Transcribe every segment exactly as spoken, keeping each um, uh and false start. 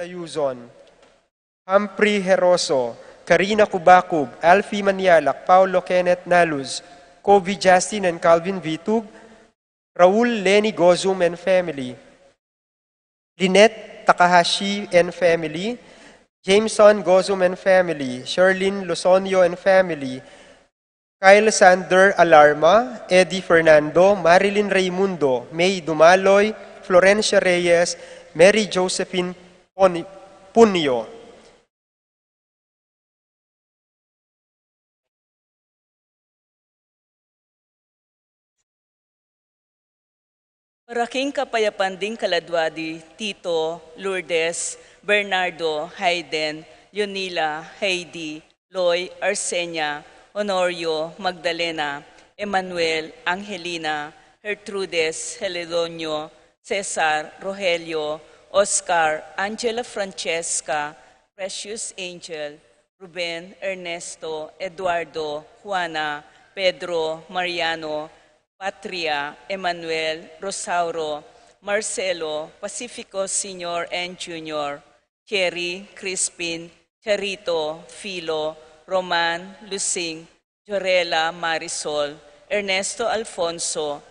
Tayuzon, Humphrey Heroso, Karina Kubakub, Alfie Manialak, Paulo Kenneth Naluz, Kobe Justin and Calvin Vitug, Raul Lenny Gozum and family, Lynette Takahashi and family, Jameson Gozum and family, Sherlyn Lozonio and family, Kyle Sander Alarma, Eddie Fernando, Marilyn Raimundo, May Dumaloy, Florencia Reyes, Mary Josephine Pon-, Punio. Para king kapayapan ding kaladwa di Tito, Lourdes, Bernardo, Hayden, Leonila, Heidi, Loy, Arsenia, Honorio, Magdalena, Emmanuel, Angelina, Gertrudes, Celedonio, Cesar, Rogelio, Oscar, Angela Francesca, Precious Angel, Ruben, Ernesto, Eduardo, Juana, Pedro, Mariano, Patria, Emmanuel, Rosauro, Marcelo, Pacifico Senior and Junior, Cherry, Crispin, Charito, Filo, Roman, Lusing, Jorela, Marisol, Ernesto, Alfonso,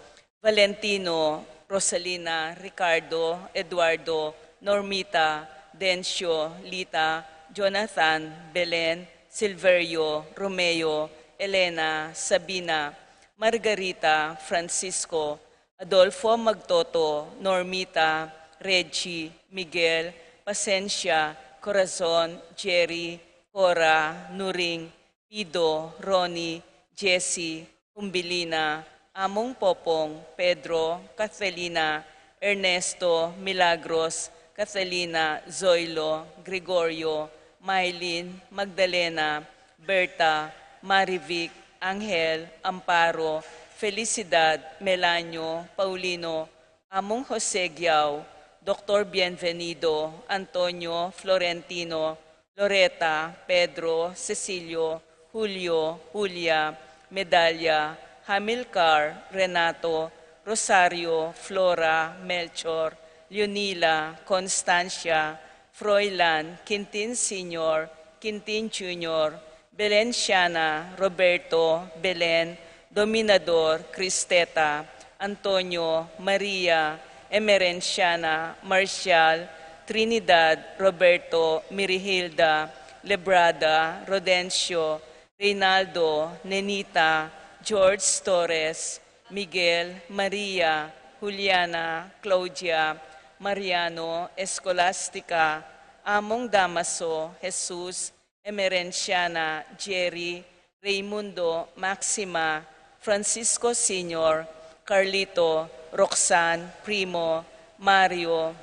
Valentino, Rosalina, Ricardo, Eduardo, Normita, Dencio, Lita, Jonathan, Belen, Silverio, Romeo, Elena, Sabina, Margarita, Francisco, Adolfo, Magtoto, Normita, Reggie, Miguel, Pasensia, Corazon, Jerry, Cora, Nuring, Pido, Ronnie, Jessie, Humbilina, Among Popong, Pedro, Catalina, Ernesto, Milagros, Catalina, Zoilo, Gregorio, Mylene, Magdalena, Berta, Marivic, Angel, Amparo, Felicidad, Melanio, Paulino, Among Jose Giao, Doktor Bienvenido, Antonio, Florentino, Loreta, Pedro, Cecilio, Julio, Julia, Medalia, Hamilcar, Renato, Rosario, Flora, Melchor, Leonila, Constancia, Froilan, Quintin Senior, Quintin Junior, Belenciana, Roberto, Belen, Dominador, Cristeta, Antonio, Maria, Emerenciana, Marcial, Trinidad, Roberto, Mirihilda, Lebrada, Rodencio, Reynaldo, Nenita, George Torres, Miguel, Maria, Juliana, Claudia, Mariano, Escolastica, Among Damaso, Jesus, Emerenciana, Jerry, Raymundo, Maxima, Francisco Senior, Carlito, Roxanne, Primo, Mario,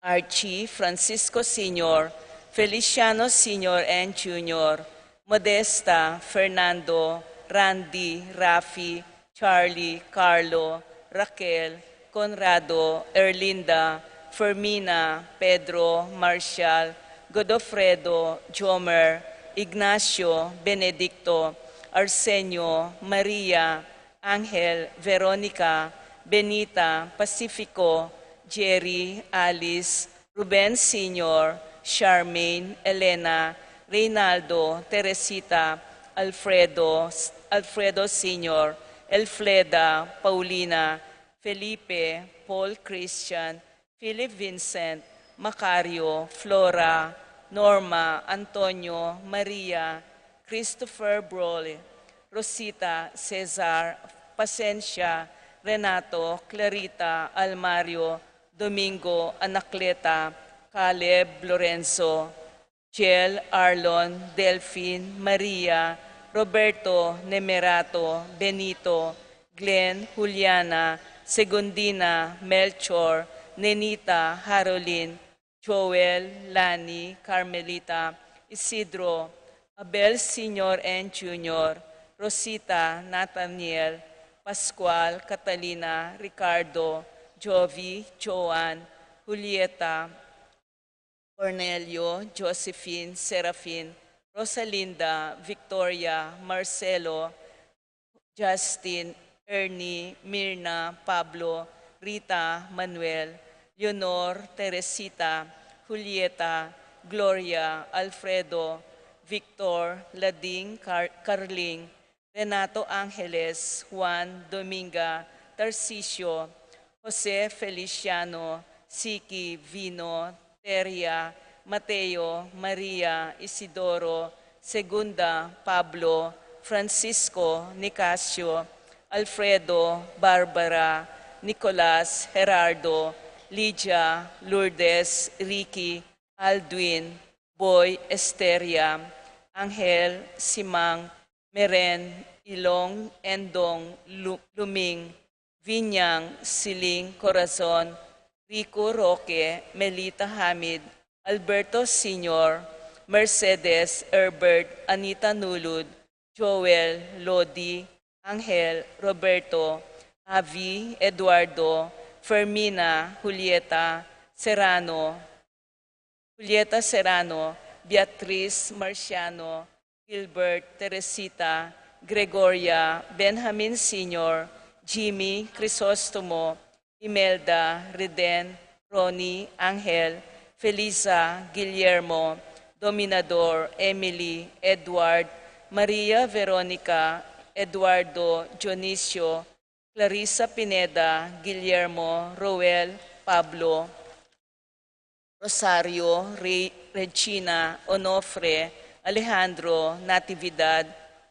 Archie, Francisco Senior, Feliciano Senior and Junior, Modesta, Fernando, Randy, Rafi, Charlie, Carlo, Raquel, Conrado, Erlinda, Fermina, Pedro, Marcial, Godofredo, Jomer, Ignacio, Benedicto, Arsenio, Maria, Angel, Veronica, Benita, Pacifico, Jerry, Alice, Ruben Senior, Charmaine, Elena, Reynaldo, Teresita, Alfredo, Alfredo Senior, Elfreda, Paulina, Felipe, Paul Christian, Philip Vincent, Macario, Flora, Norma, Antonio, Maria, Christopher, Broly, Rosita, Cesar, Pasensia, Renato, Clarita, Almario, Domingo, Anacleta, Caleb, Lorenzo, Jel, Arlon, Delfin, Maria, Roberto, Nemerato, Benito, Glenn, Juliana, Segundina, Melchor, Nenita, Harolin, Joel, Lani, Carmelita, Isidro, Abel Senior and Junior, Rosita, Nathaniel, Pascual, Catalina, Ricardo, Jovi, Joan, Julieta, Cornelio, Josephine, Serafin, Rosalinda, Victoria, Marcelo, Justin, Ernie, Mirna, Pablo, Rita, Manuel, Leonor, Teresita, Julieta, Gloria, Alfredo, Victor, Lading, Car-, Carling, Renato Angeles, Juan, Dominga, Tarcisio, Jose Feliciano, Siki, Vino, Teria, Mateo, Maria, Isidoro, Segunda, Pablo, Francisco, Nicasio, Alfredo, Barbara, Nicolas, Gerardo, Lydia, Lourdes, Ricky, Aldwin, Boy, Esteria, Angel, Simang, Meren, Ilong, Endong, Lu-, Luming, Vinyang, Siling, Corazon, Rico, Roque, Melita, Hamid, Alberto Senior, Mercedes, Herbert, Anita, Nulud, Joel, Lodi, Angel, Roberto, Avi, Eduardo, Fermina, Julieta, Serrano, Julieta Serrano, Beatriz, Marciano, Gilbert, Teresita, Gregoria, Benjamin Senior, Jimmy, Crisostomo, Imelda, Reden, Ronnie, Angel, Felisa, Guillermo, Dominador, Emily, Edward, Maria Veronica, Eduardo, Dionisio, Clarissa, Pineda, Guillermo, Roel, Pablo, Rosario, Re-, Regina, Onofre, Alejandro, Natividad,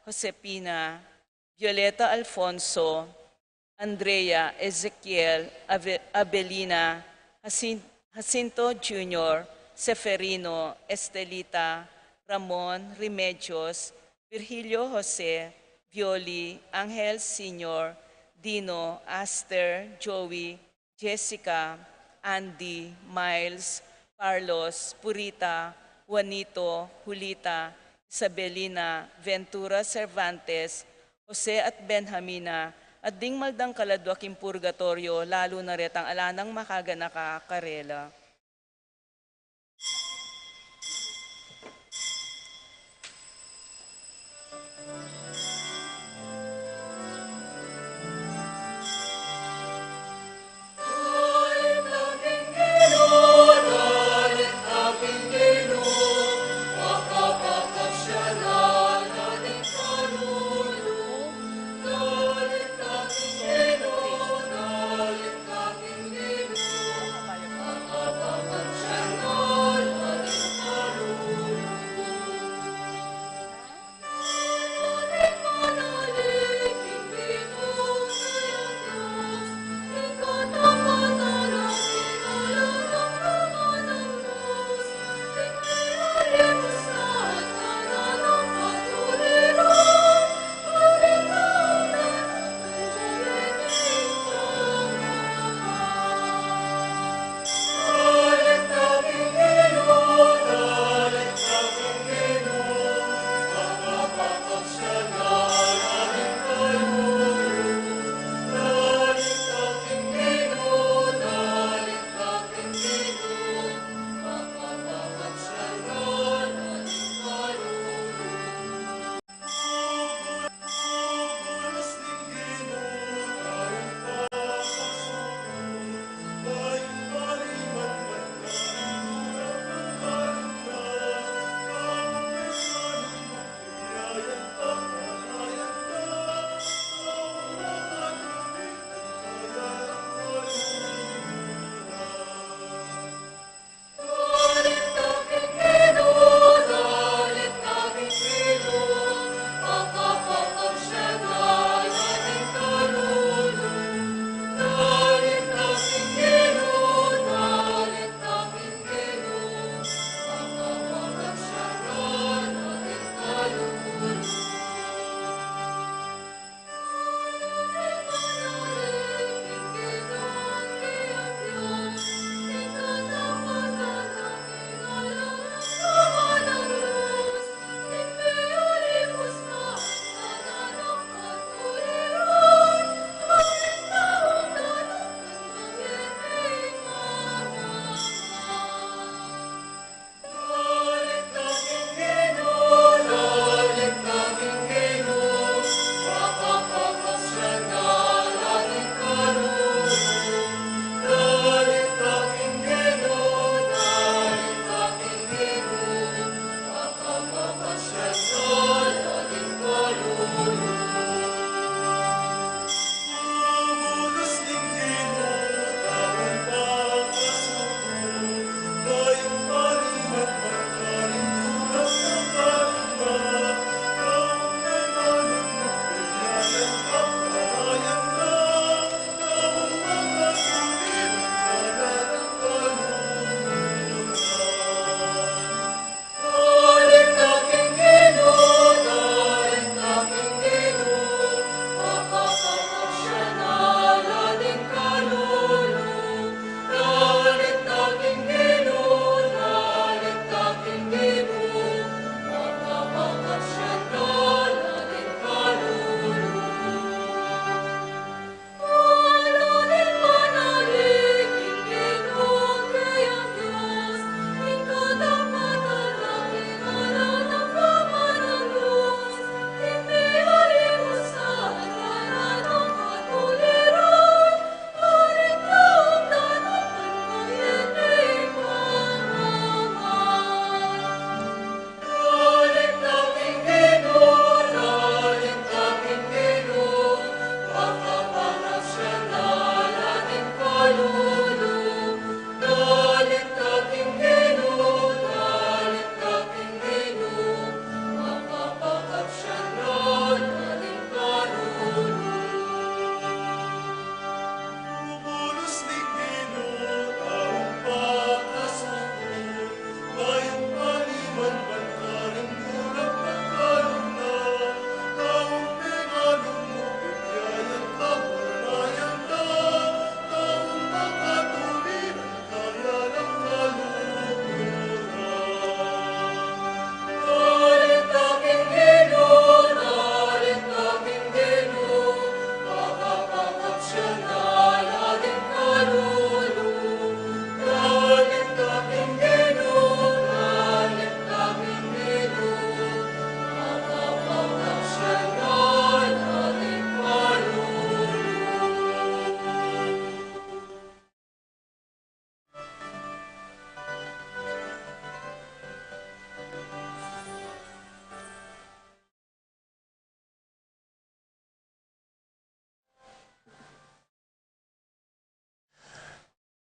Josepina, Violeta, Alfonso, Andrea, Ezequiel, Ave-, Abelina, Jacin-, Jacinto Junior, Seferino, Estelita, Ramon, Remedios, Virgilio, Jose, Violi, Angel Senior, Dino, Aster, Joey, Jessica, Andy, Miles, Carlos, Purita, Juanito, Julita, Isabelina, Ventura, Cervantes, Jose at Benjamina, at ding mal dang kaladwa king purgatoryo, lalu na retang ala nang makaganaka karela.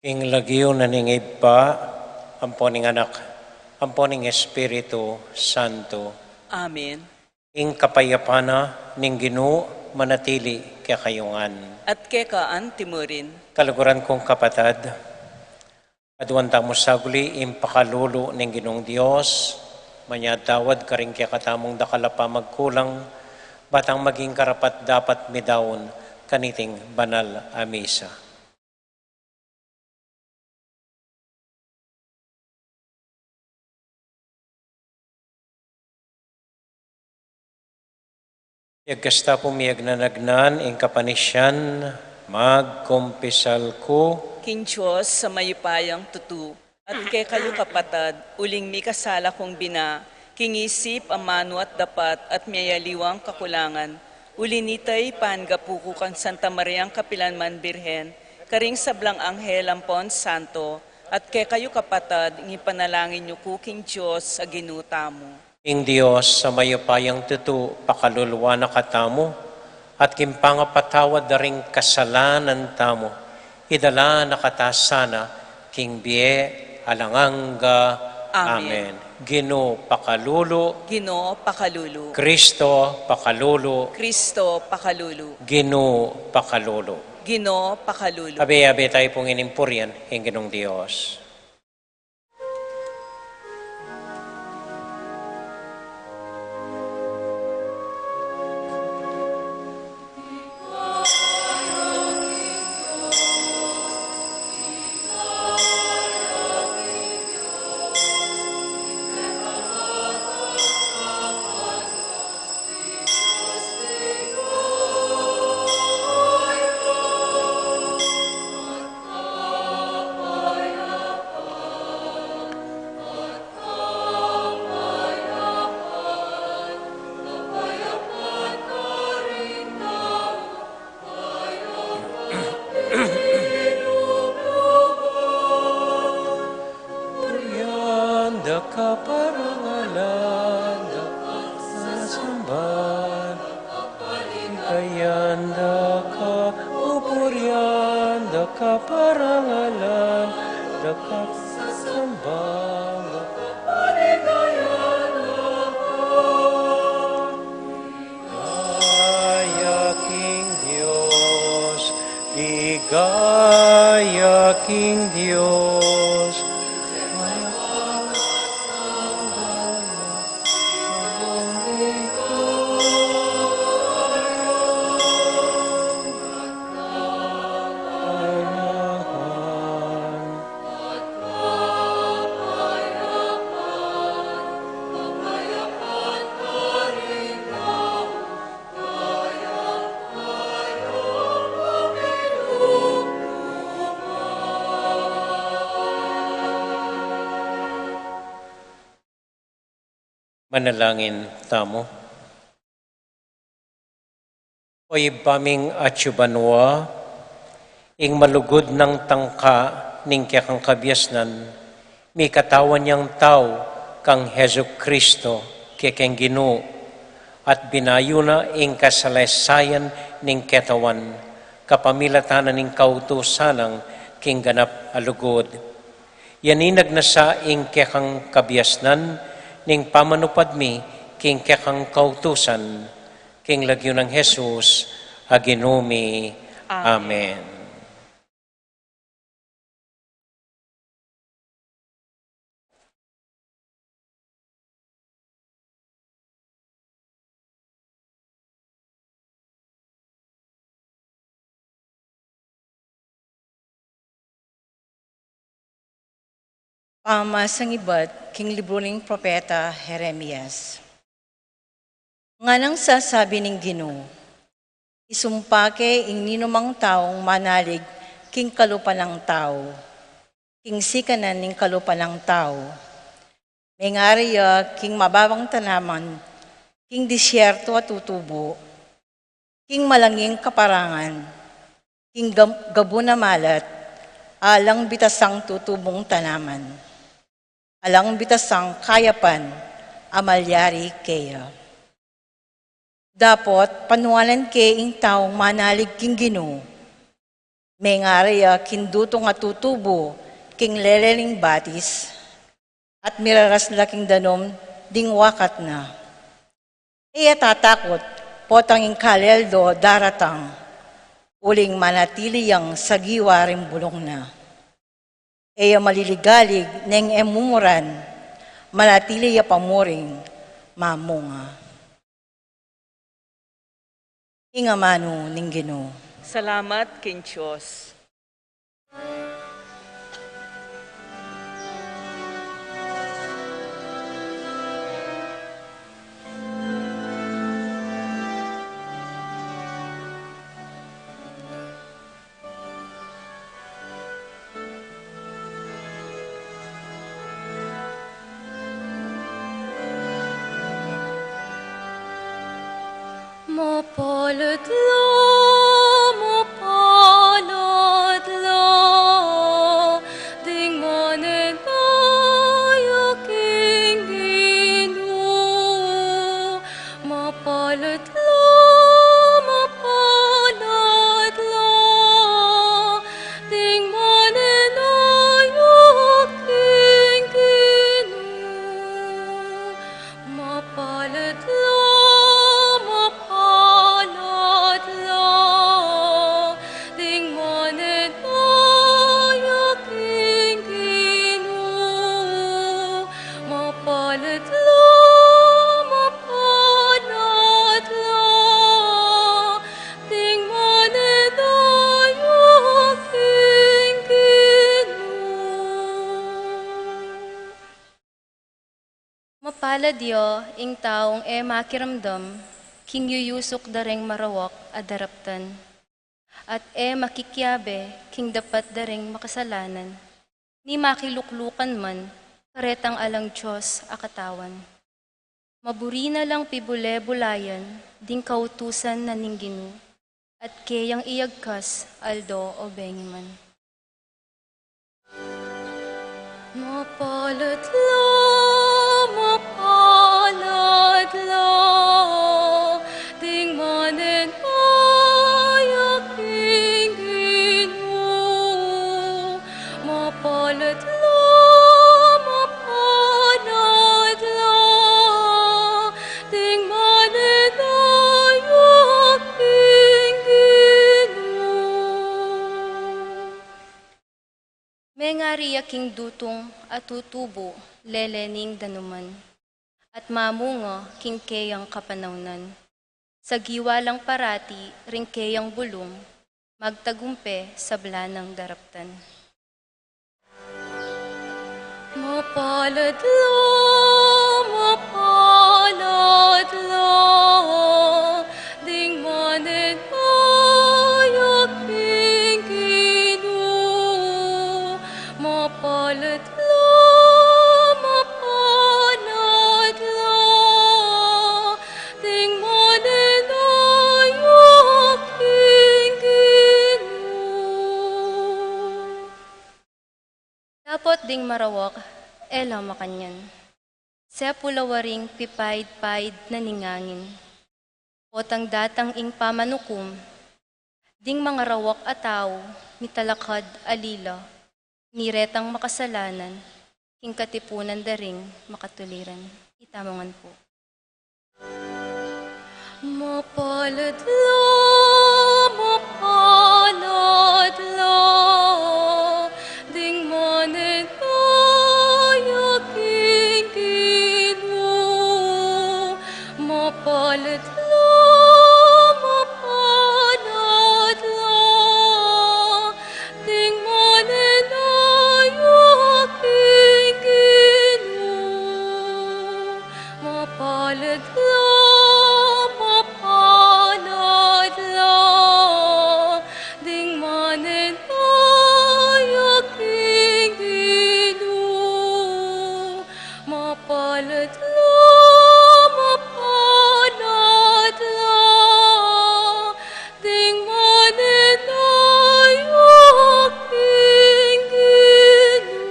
King lagyu na ning Ibpa, ampo ning Anak, ampo ning Espiritu Santo. Amen. Ing kapayapan na ning Ginu manatili kekayu ngan. At keka anti mu rin. Kaluguran kung kapatad, aduan tamu saguli ing pakalulu ning Ginung Dios, manyatawad karing kekatamung dakal a pamagkulang, batang maging karapat-dapat midaun kaniting banal a misa. Pagkasta pu miyagnanagnan ing kapanisian, magkumpisal ku king Dios a mayupayang tutu, at kekayu kapatad, uling mikasala kung bina, king isip, amanu at dapat, at miyayaliwang kakulangan. Uli nita, panggapu ku kang Santa Mariang kapilanman Birhen, karing sablang anghel ampon santo, at kekayu kapatad, ing ipanalangin yu ku king Dios a Ginu tamu. Ing Dios a mayupayang tutu pakaluluan na katamu, at king pangapatawad da ring kasalanan tamu, idala na kata sana king bie alang angga. Amen. Amen. Ginu pakalulu. Ginu pakalulu. Kristo pakalulu. Kristo pakalulu. Ginu pakalulu. Ginu pakalulu. Abe, abe tayu pung inimpurian ing Ginung Dios. Purian da ka, parangalan da ka, sasamban da ka, purian da ka, pupurian da ka, parangalan da ka, sasamban da ka, purian da ka. Ligaya king Dios, ligaya king Dios. Manalangin tamu. O Ibpa ming atsu banua, ing malugud nang tangka ning kekang kabiasnan, mikatawan yang tau kang Jesucristo, kekeng Ginu, at binayu na ing kasaleysayan ning ketawan, kapamilatan na ning kautusan nang king ganap a lugud. Yaninag na sa ing kekang kabiasnan ning pamanupad mi king kekang kautusan, king lagyu nang Jesus a Ginu mi. Amen. Amen. Pamasang ibat king libru ning propeta Jeremias. Nganang sasabi ning Ginu, isumpa ke ing ninumang taung manalig king kalupa nang tau, king sikanan ning kalupa nang tau. Mengari ya king mababang tanaman, king disyerto a tutubu, king malanging kaparangan, king gam-, gabu na malat, alang bitasang tutubung tanaman, alang bitasang kayapan a malyari keya. Dapot panuanan ke ing taung manalig king Ginu, mengari ya king dutung a tutubu king lele ning batis, at miraras la king danum ding wakat na. E ya tatakut, potang ing kaleldo daratang, uling manatili yang sagiwa ring bulung na. E ya maliligalig neng e mumuran, manatili ya pa muring mamunga. Ing amanu ning Ginu. Salamat king Dios. Mapalad la, mapalad la, ding manenaya king Ginu. Mapalad la, mapalad la, ding manenaya king Ginu. Mapalad la, mapalad la, ding manenaya king Ginu. Mapalad la, mapalad la, ding manenaya king Ginu. Mapalad ya ing taung e makiramdam king yuyusuk da ring marawak a daraptan, at e makikiabe king dapat da ring makasalanan, ni makiluklukan man karetang alang Dios a katawan. Maburi na lang pibule-bulayan ding kautusan na ning Ginu, at keyang iyagkas aldo o bengi man. Mapalad la, mapalad la, ding manenaya king Ginu. Mapalad la, mapalad la, ding manenaya king Ginu. Mengari ya king dutung a tutubu lele ning danuman, at mamunga king keyang kapanaunan. Sagiwa lang parati ring keyang bulung, magtagumpe sabla nang daraptan. Mapalad la, mapalad la, ding manenaya king Ginu. Mapalad la, mapalad la, ding manenaya king Ginu. Dapot ding marawak, e la makanyan. Sepulawa ring pipaid-paid na ning angin. Potang datang ing pamanukum, Ding mangarawak a tau, mitalakad a lila, ni retang makasalanan, king katipunan da ring makatuliran. Itamu ngan pu. Mapalad la, mapalad la, ding manenaya king Ginu. Mapalad la, mapalad la, ding manenaya king Ginu. Mapalad la, mapalad la, ding manenaya king Ginu. Mapalad la, mapalad la, ding manenaya king Ginu.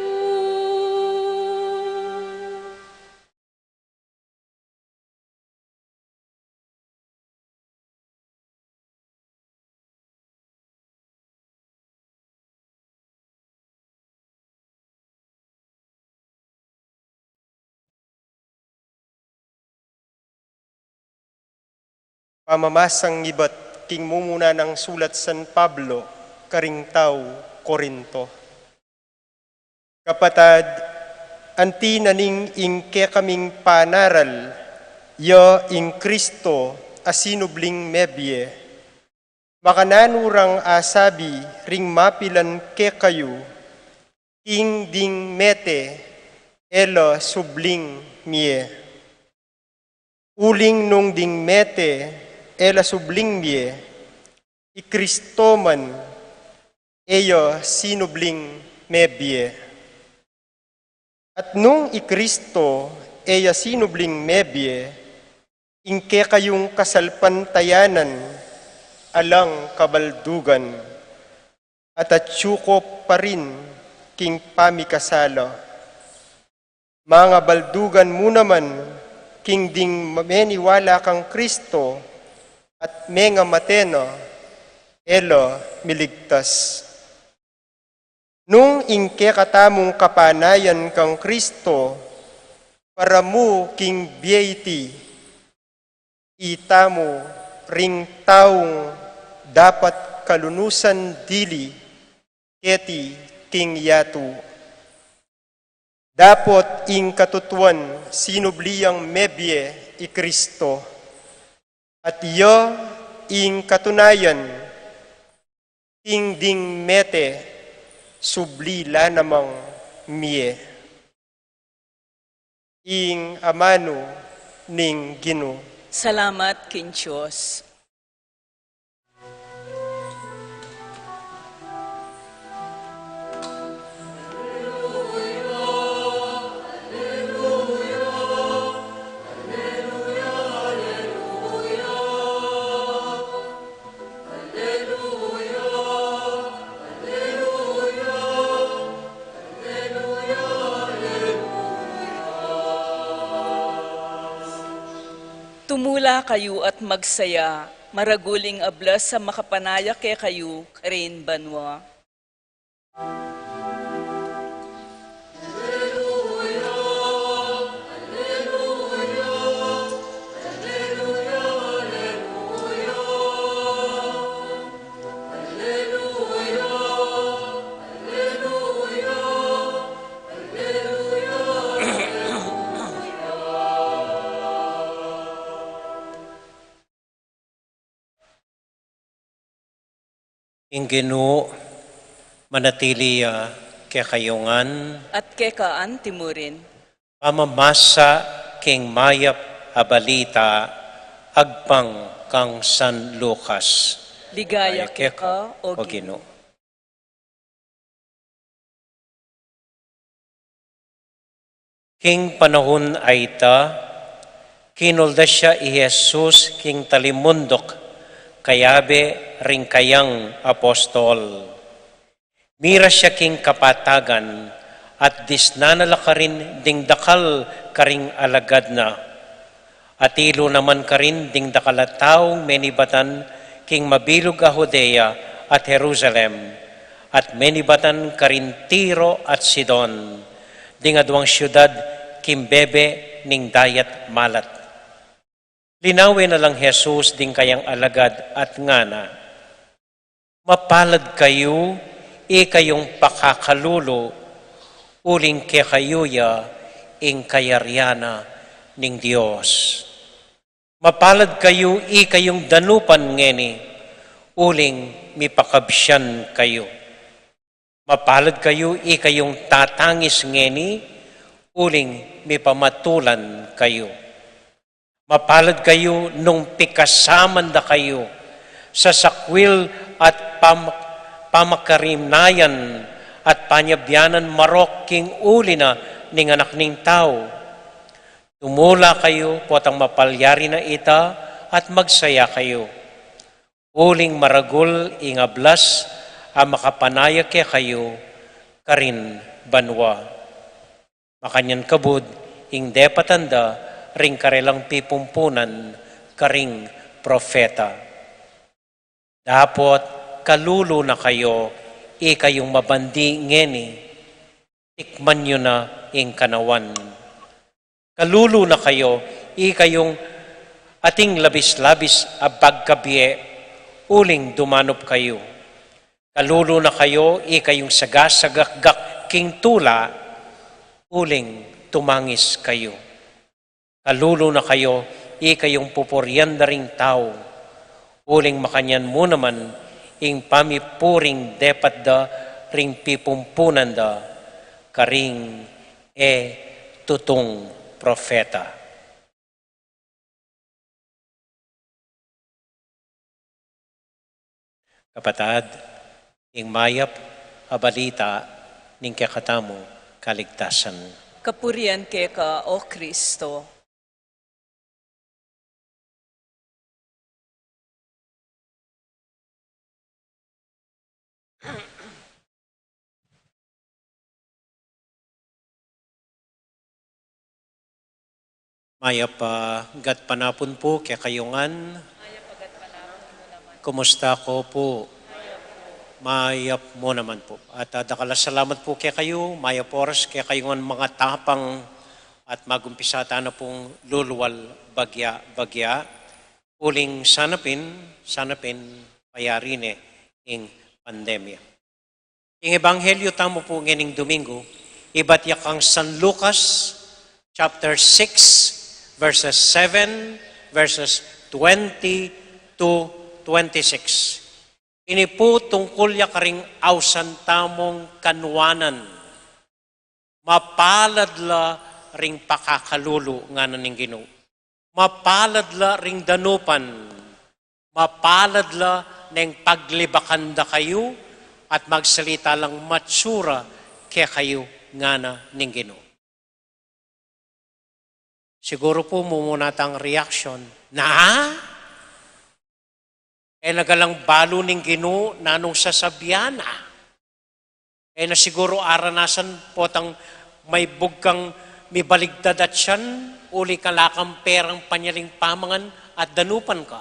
Pamamasang ibat king mumuna nang sulat San Pablo karing tau Corinto. Kapatad, anti na ning ing kekaming panaral, ya ing Kristo a sinubling mebie, makananu rang asabi ring mapilan kekayu, ing ding mete e la subling mie. Uling nung ding mete e la subling mie, i Kristo man e ya sinubling mebie. At nung i Kristo e ya sinubling mebie, ing kekayung kasalpantayanan alang kabaldugan, at atyu ko pa rin king pamikasala. Mangabaldugan mu naman king ding meniwala kang Kristo at mengamate na, e la miligtas. Nung ing kekatamung kapanayan kang Kristo para mu king bie iti, itamu ring taung dapat kalunusan dili keti king yatu. Dapot ing katutuan sinubli yang mebie i Kristo, at iya ing katunayan ing ding mete subli la namang mie. Ing amanu ning Ginu. Salamat king Dios. Tumula kayu at magsaya, maragul ing ablas a makapanaya kekayu karin banua. Ing Ginu manatili ya kekayu ngan. At keka anti murin. Pamamasa king mayap a balita agpang kang San Lucas. Ligaya keka, o Ginu. King panaun a ita, kinuldas ya i Jesus king talimunduk kayabe ring kayang apostol. Miras ya king kapatagan at disnan na la karin ding dakal karing alagad na. Atilu naman karin ding dakal a taung menibatan king mabilug a Judea at Jerusalem, at menibatan karin Tiro at Sidon, ding aduang siudad king bebe ning Dayat Malat. Linawe na lang Jesus ding kayang alagad at ngana, "Mapalad kayu, ikayung pakakalulu, uling kekayu ya ing kayarian na ning Dios. Mapalad kayu, ikayung danupan ngeni, uling mipakabsian kayu. Mapalad kayu, ikayung tatangis ngeni, uling mipamatulan kayu. Mapalad kayu nung pikasaman da kayu sa sakwil at pam-, pamakarinayan at panyabianan marok king uli na ning Anak ning Tau. Tumula kayu, potang mapalyari na ita, at magsaya kayu. Uling maragul ing ablas a makapanaya kekayu karin banua." Makanyan kabud ing depatan da ring karelang pipumpunan karing propeta. Dapot kalulu na kayu, ikayung mabandi ngeni, tikman yu na ing kanawan. Kalulu na kayu, ikayung ating labis-labis a bagkabie, uling dumanup kayu. Kalulu na kayu, ikayung sagasagakgak king tula, uling tumangis kayu. Kalulu na kayu, ikayung pupurian da ring tau, uling makanyan mu naman ing pamipuring depat da ring pipumpunan da karing e tutung propeta. Kapatad, ing mayap a balita ning kekatamung kaligtasan. Kapurian keka, O Kristo. Mayap a gatpanapun pu kekayu ngan. Kumusta ko pu? Mayap mu naman pu. At, ah, dakal a salamat pu kekayu, mayap a oras kekayu ngan, mga tapang, at magumpisa tana pung luluwal bagya-bagya. Uling sana pin, sana pin payari ne ing pandemya. Ing ebanghelyo tamu pu ngening Domingo, ibat ya kang San Lucas, chapter six, verses seven, verses twenty to twenty-six. Ini pu tungkul ya karing ausan tamung kanuanan. Mapalad la ring pakakalulu, ngana ning Ginu. Mapalad la ring danupan. Mapalad la neng paglibakan da kayu at magsalita lang matsura kekayu, ngana ning Ginu. Siguru pu mumuna tang reaction, "Na? E na galang balu ning Ginu nanung sasabian na? E na siguru aranasan potang maibug kang mibaligtad a tiyan, uli kang ala kang perang panyaling pamangan at danupan ka?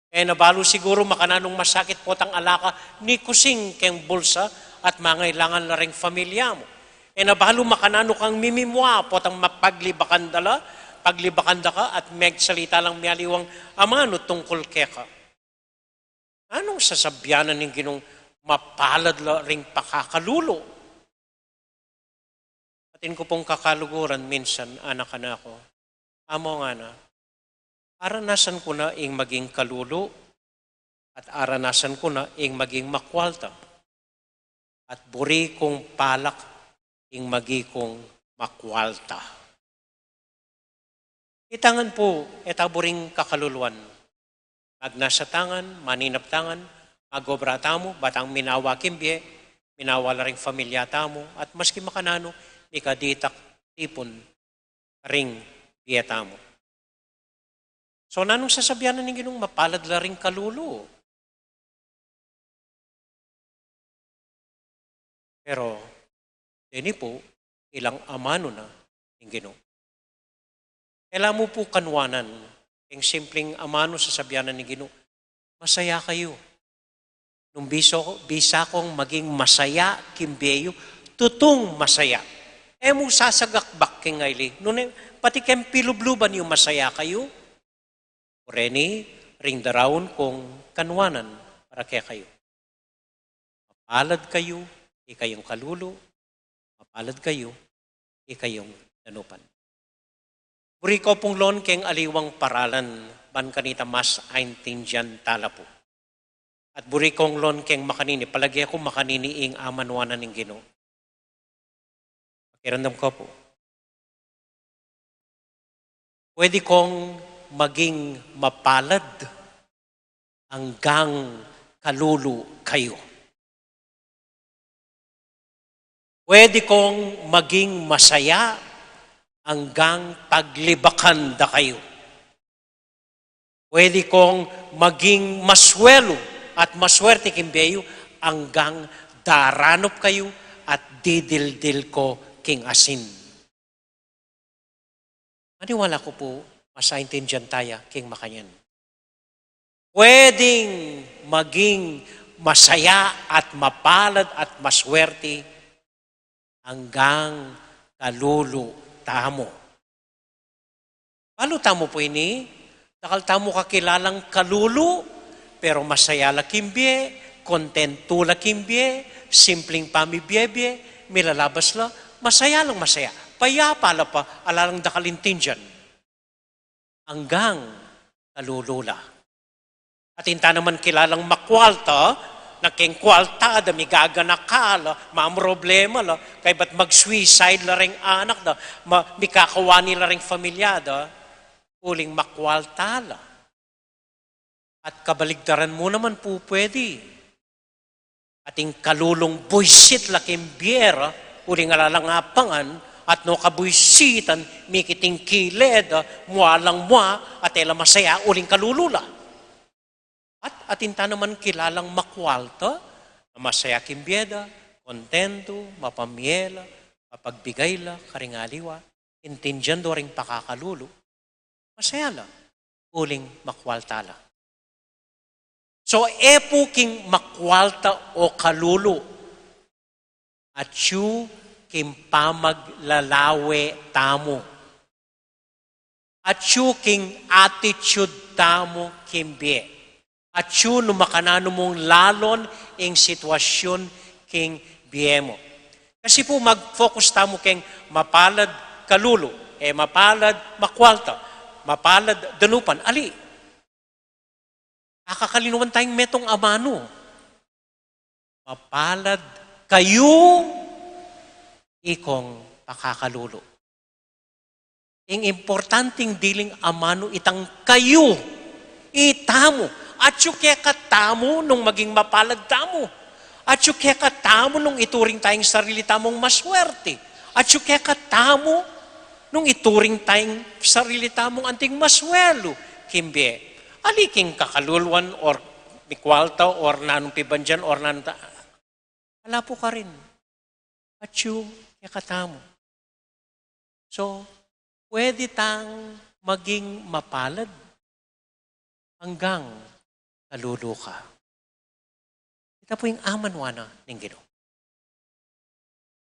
E na balu siguru makananung masakit potang ala ka ni kusing keng bulsa at mangailangan la ring familia mu? E na balu makananu kang mimimua potang mapaglibakan da la, paglibakan da ka at megsalita lang mialiwang amanu tungkul keka?" Nanung sasabian na ning Ginung mapalad la ring pakakalulu? Atin ku pung kakaluguran, minsan, anak-anak ku, amo ngana, aranasan ku na ing maging kalulu, at aranasan ku na ing maging makwalta, at buri kung palak ing maging makwalta. Itangan pu, e ta buring kakaluluan. Magnasa tangan, maninap tangan, magobra tamu, ba tang minawa king bie, minawa la ring familia tamu, at maski makananu, mikaditak tipun ring bie tamu. So, nanung sasabian na ning Ginung mapalad la ring kalulu? Pero, deni pu, ilang amanu na ning Ginu. E la mu pu kanuanan, ing simpling amanu sasabian na ning Ginu, masaya kayu. Nung biso, bisa kong maging masaya king bie yu, tutung masaya. E mu sasagakbak king aili. Nune, pati keng pilubluban yu masaya kayu. Oreni, ring daraun kung kanuanan para kekayu. Mapalad kayu, ikayung kalulu, mapalad kayu, ikayung danupan. Buri ko pung lon keng aliwang paralan, ban kanita mas aintindian tala pu. At buri kong lon keng makanini, palage ku makanini ing amanuan na ning Ginu. Pakiramdam ko pu. Pwede kong maging mapalad anggang kalulu kayu. Pwede kong maging masaya anggang paglibakan da kayu. Pwede kong maging maswelu at maswerte king bie yu anggang daranup kayu at didildil ko king asin. Maniwala ku pu, mas aintindian taya king makanyan. Pwedeng maging masaya at mapalad at maswerte anggang kalulu tamu. Balu tamu pu ini, dakal tamu kakilalang kalulu, pero masaya la king bie, kontentu la king bie, simpling pamibie-bie, milalabas la, masaya lang masaya. Payapa la pa, ala lang dakal intindian. Anggang kalulu la. Atin ta naman kilalang makwalta, na keng kwalta da, migaganaka la, mamroblema la, kaybat mag-suicide la ring anak da, ma-, mikakawani la ring familia da, uling makwalta la. At kabaligtaran mu naman pu pwede. Atin kalulung buisit la king bie ra, uling ala lang apangan, at no kabuisitan, mikitingkilid, mua lang mua, at e la masaya, uling kalulu la. At atin ta naman kilalang makwalta, na masaya king bie da, kontentu, mapamie la, mapagbigay la, karing aliwa, intindian do ring pakakalulu, masaya la, uling makwalta la. So, e pu king makwalta o kalulu, atyu king pamaglalawe tamu. Atyu king attitude tamu king bie. Atyu nung makananu mung lalon ing sitwasyun king bie mu. Kasi pu mag-focus tamu keng mapalad kalulu, e mapalad makwalta, mapalad danupan, ali. Akakalingwan tayang metung amanu. Mapalad kayu, ikong pakakalulu. Ing importanting diling amanu itang kayu, itamu. Atyu kekatamu nung maging mapalad tamu. Atyu kekatamu nung ituring tayang sarili tamung maswerte. Atyu kekatamu nung ituring tayang sarili tamung anting maswelu king bie. Ali king kakaluluan or mikwalta or nanung pibandian or nanung ta-, ala pu karin. Atyu kekatamu. So, pwede tang maging mapalad anggang kalulu ka. Ita pu ing amanuan na ning Ginu.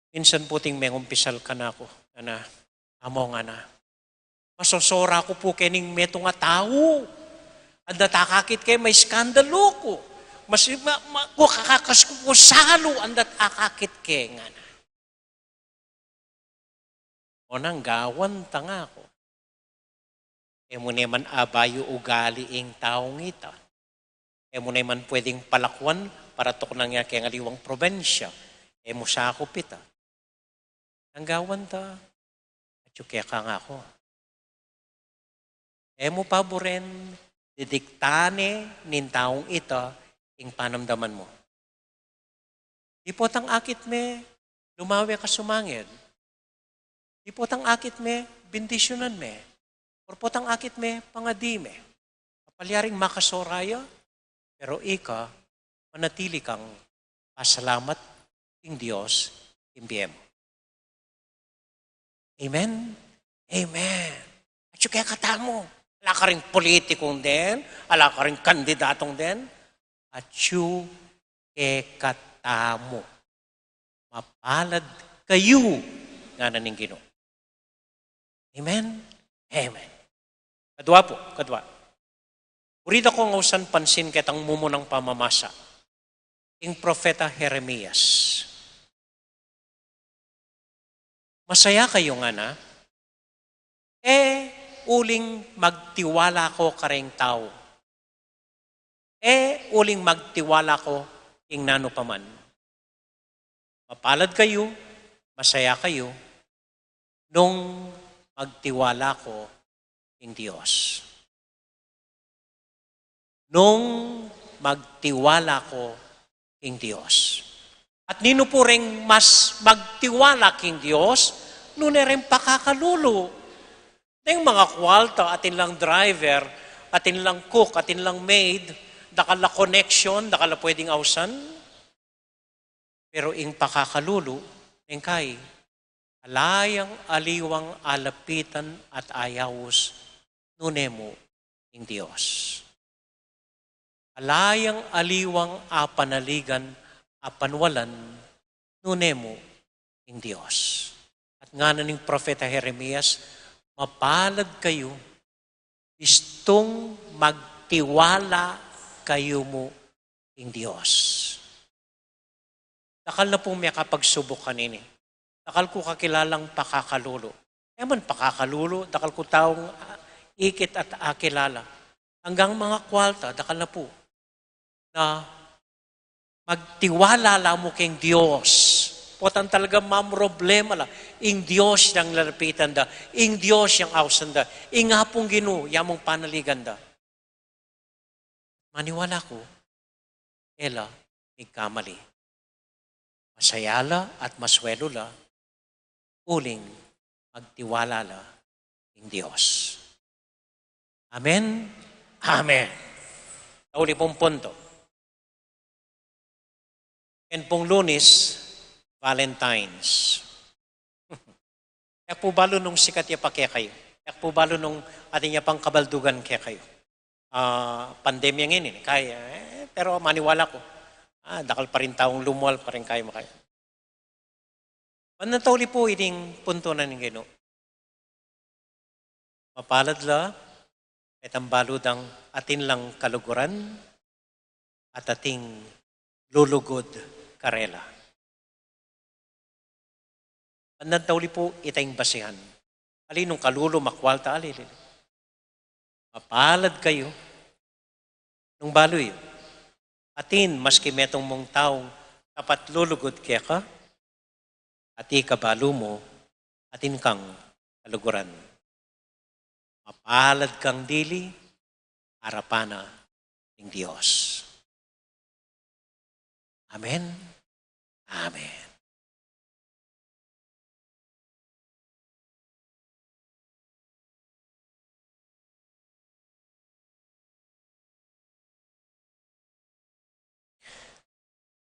Minsan pu ating mengumpisal kanaku, ngana, Among, ngana, masosora ku pu kening metung a tau. Andat akakit ke, maiskandalu ku. Mas, ma, ma, ku kakakas ku pu salu, andat akakit ke, ngana. O nang gawan ta, ngaku. E mu ne man abayu ugali ing taung ita. E mu ne man pwedeng palakuan para tuknang ya keng aliwang probensya. E mu sakup ita. Nang gawan ta, atyu keka, ngaku. E mu paburen, didiktan ne ning taung ita ing panamdaman mu. Di potang akit me, lumawe ka sumangid. Di potang akit me, bendisyunan me. Or potang akit me, pangadi me. Kapalyaring makasora ya, pero ika, manatili kang pasalamat king Dios king bie mu. Amen? Amen. Atyu kekatamu. Ala karing politikung den, ala karing kandidatong den. Atyu kekatamu. Mapalad kayu, ngana ning Ginu. Amen? Amen. Kadua pu, kadua. Buri da kung ausan pansin ketang mumunang pamamasa. Ing propeta Jeremias. Masaya kayu ngana, e uling magtiwala ko karing tau. E uling magtiwala ko king nanu pa man. Mapalad kayu, masaya kayu, nung magtiwala ko king Dios. Nung magtiwala ko king Dios. At ninu pu reng mas magtiwala king Dios, nune reng pakakalulu. Deng manga kualta, atin lang driver, atin lang cook, atin lang maid, dakal la connection, dakal la pwedeng ausan. Pero ing pakakalulu, ing kai, ala yang aliwang alapitan at ayaus, nune mu ing Dios. Ala yang aliwang apanaligan, apanwalan, nune mu ing Dios. At ngana ning propeta Jeremias, mapalad kayu, bistung magtiwala kayu mu ing Dios. Dakal na pung mekapagsubuk kanini. Dakal ku kakilalang pakakalulu. E man pakakalulu, dakal ku taung, ah, ikit at akilala. Anggang manga kualta, dakal na pu. Na magtiwala la mu king Dios. Potang talaga mamroblema la. Ing Dios yang lalapitan da. Ing Dios yang ausan da. Ing Apung Ginu, ya mung panaligan da. Maniwala ku, e la migkamali. Masaya la at masuelu la, uling magtiwala la king Dios. Amen? Amen. Tauli pung punto. Ken pung Lunis, Valentine's. E ku pu balu nung sikat ya pa kekayu. E ku pu balu nung atin ya pang kabaldugan kekayu. Ah, pandemya ngeni, kaya, e, pero maniwala ku, ah, dakal pa rin taung lumual pa rin kaya makaya. Ban natauli pu ining punto na ning Ginu. Mapalad la, itang balu dang atin lang kaluguran, at ating lulugud karela. Andan tauli pu itang basihan. Ali nung kalulu, makualta, ali, ali. Mapalad kayu nung balu yu. Atin, maski metung mung taung tapat lulugud keka, at ika balu mu, atin kang kaluguran. Mapalad kang dili arapan na ning Dios. Amen. Amen.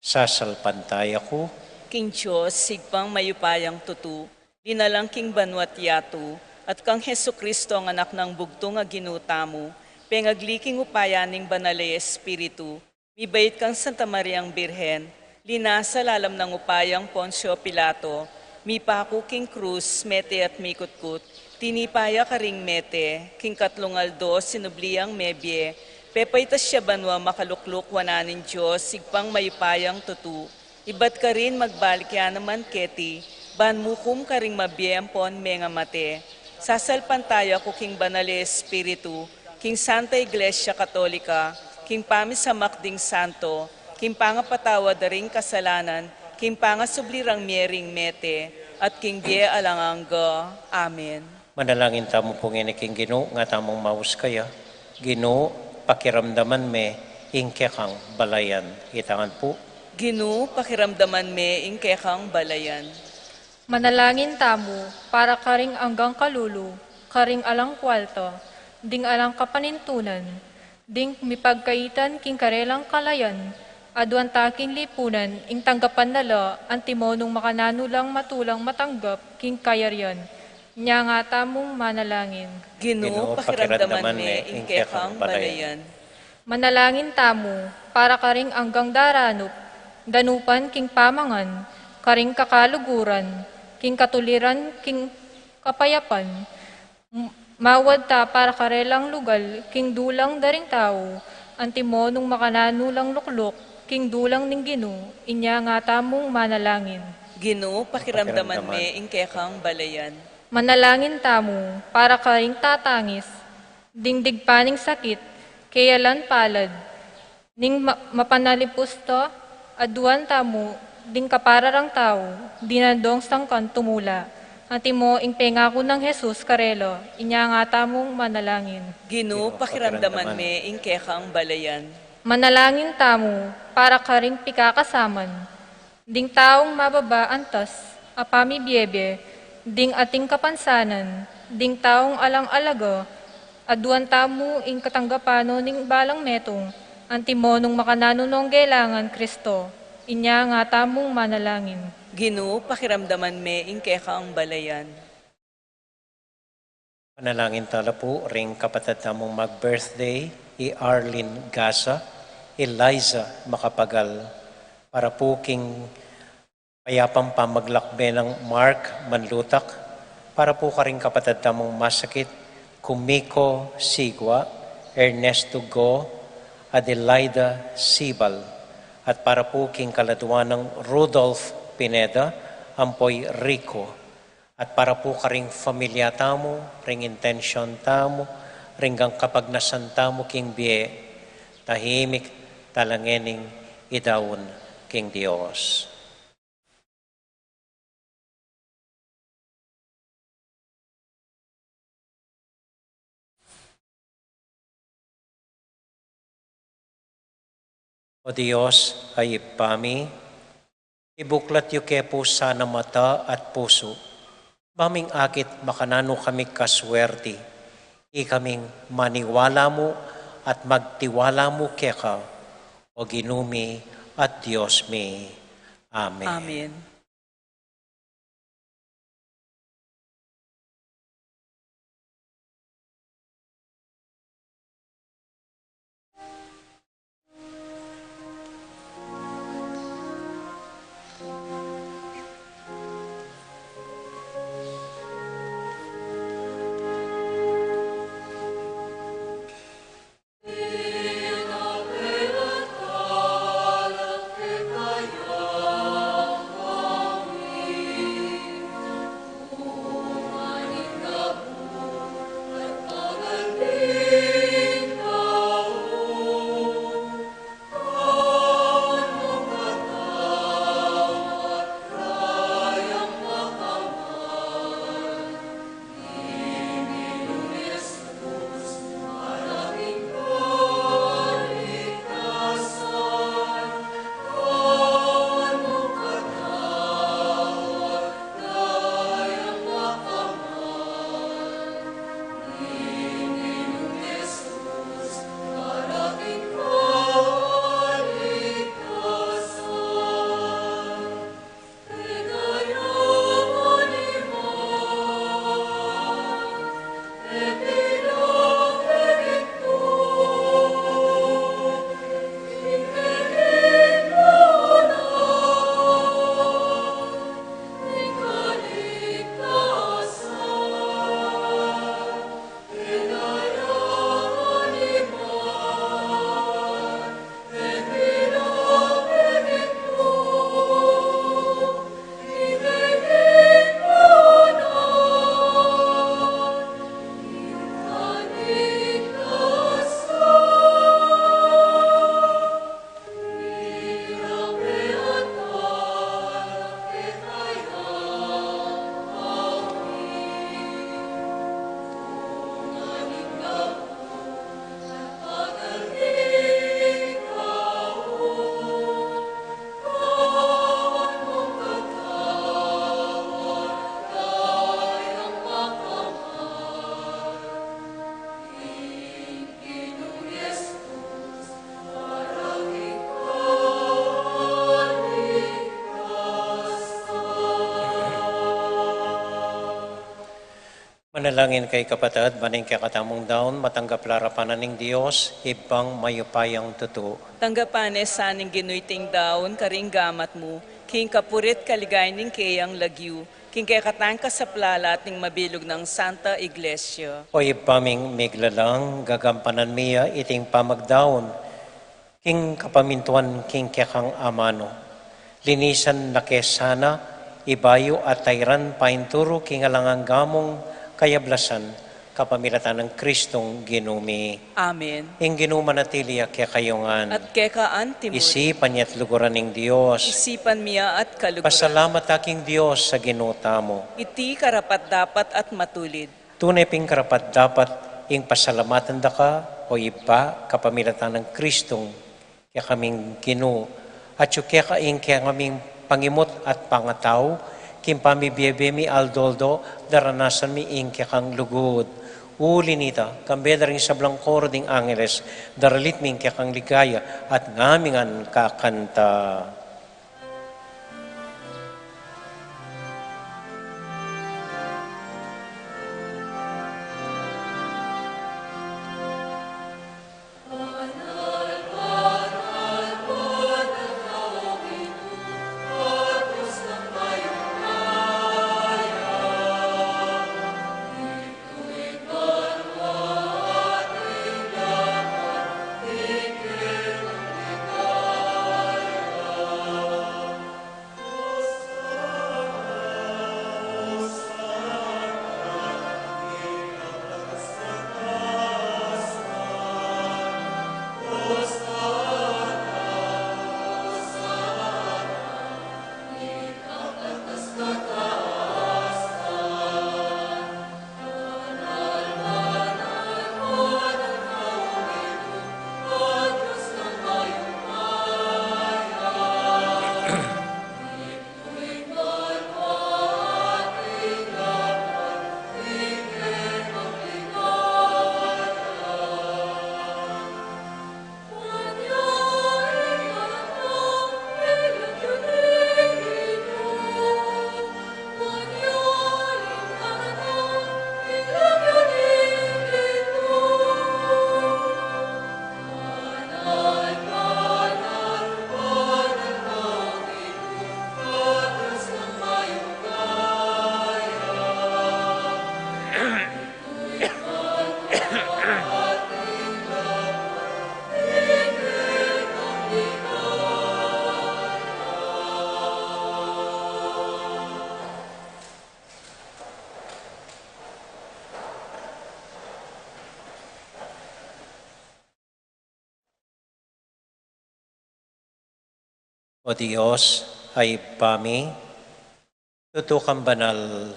Sasalpantaya ku king Dios, Ibpang mayupayang tutu, linalang king banua't yatu, at kang Jesucristo, ang Anak nang bugtung a Ginu tamu, pengagli king upaya ning Banal a Espiritu, mibait kang Santa Mariang Birhen, linasa lalam nang upayang Poncio Pilato, mipaku king krus, mete at mikutkut, tinipa ya karing mete, king katlung aldo sinubli yang mebie, pepaitas ya banua, makalukluk wanan ning Dios, Ibpang mayupayang tutu, ibat karin magbalik ya naman keti, ban mukum karing mabie ampon mengamate. Sasalpantaya ku king Banal a Espiritu, king Santa Iglesia Katolika, king pamisamak ding santo, king pangapatawad da ring kasalanan, king pangasubli rang mie ring mete, at king bie alang angga. Amen. Manalangin tamu pu ngeni king Ginu, nga tamung maus kaya. Ginu, pakiramdaman me ing kekang balayan. Itangan pu. Ginu, pakiramdaman me ing kekang balayan. Manalangin tamu para karing anggang kalulu, karing alang kualta, ding alang kapanintunan, ding mipagkaitan king karelang kalayan, aduan ta king lipunan, ing tanggapan na la antimo nung makananu lang matulang matanggap king kayarian. Inya nga tamung manalangin. Ginu, pakiramdaman me ing kekang balayan. Manalangin tamu para karing anggang daranup, danupan king pamangan, karing kakaluguran, king katuliran, king kapayapan, m-, mawad ta para karelang lugal king dulang da ring tau, antimo nung makananu lang lukluk king dulang ning Ginu, inya nga tamung manalangin. Ginu, pakiramdaman me ing kekang balayan. Manalangin tamu para karing tatangis, ding digpa ning sakit, keyalan palad, ning ma-, mapanalipus ta, aduan tamu, ding kapararang tau, dinandong sangkan tumula. Antimo ing pengaku nang Jesus karela, inya nga tamung manalangin. Ginu, pakiramdaman me ing kekang balayan. Manalangin tamu para karing pikakasaman, ding taung mababa antas a pamibiebe, ding ating kapansanan, ding taung alang-alaga, aduan tamu ing katanggapan no ning balang metung, antimo nung makananu nong gelangan Kristo, inya nga tamung manalangin. Ginu, pakiramdaman me ing kekang balayan. Panalangin tala pu ring kapatad tamung mag-birthday, i Arlene Gaza, Eliza Macapagal, para pu king payapang pamaglakbe nang Mark Manlutak, para pu karing kapatad tamung masakit, Kumiko Sigua, Ernesto Go, Adelaida Sibal, at para pu king kaladwa nang Rudolph Pineda, ampo i Rico. At para pu karing familia tamu, ring intensyon tamu, ring gang kapagnasan tamu king bie, tahimik tala ngening idaun king Dios. O Dios a Ibpa mi, ibuklat yu ke pu sana mata at pusu, ba ming akit makananu kami kaswerti, ikaming maniwala mu at magtiwala mu keka, o Ginu mi at Dios mi. Amen. Amen. Manalangin kayu, kapatad, ban ing kekatamung daun matanggap la arapan na ning Dios, Ibpang mayupayang tutu. Tanggapan na sa ning Ginu iting daun karing gamat mu, king kapurian at kaligayan ning keyang lagyu, king kekatang kasaplalan at ning mabilug nang Santa Iglesia. O Ibpa ming miglalang, gagampanan mi ya iting pamagdaun king kapamintuan king kekang amanu. Linisan na ke sana, ibayu at tairan painturu king alang angga mung kayablasan, kapamilatan nang Kristong Ginu mi. Amen. Ing Ginu manatili ya kekayu ngan. At keka antimu rin. Isipan ya at luguran ning Dios. Isipan mi ya at kaluguran. Pasalamat ta king Dios a Ginu tamu. Iti karapat-dapat at matulid. Tune pin karapat-dapat ing pasalamatan da ka, o Ibpa, kapamilatan nang Kristong kekaming Ginu, atyu keka ing kekaming pangimut at pangatau, king pamibie-bie mi aldo-aldo, daranasan mi ing kekang lugud. Uli na nita, kambe da ring sablang koro ding angeles, daralit mi ing kekang ligaya, at ngamingan kakanta. O Dios, a Ibpa mi, tutu kang banal,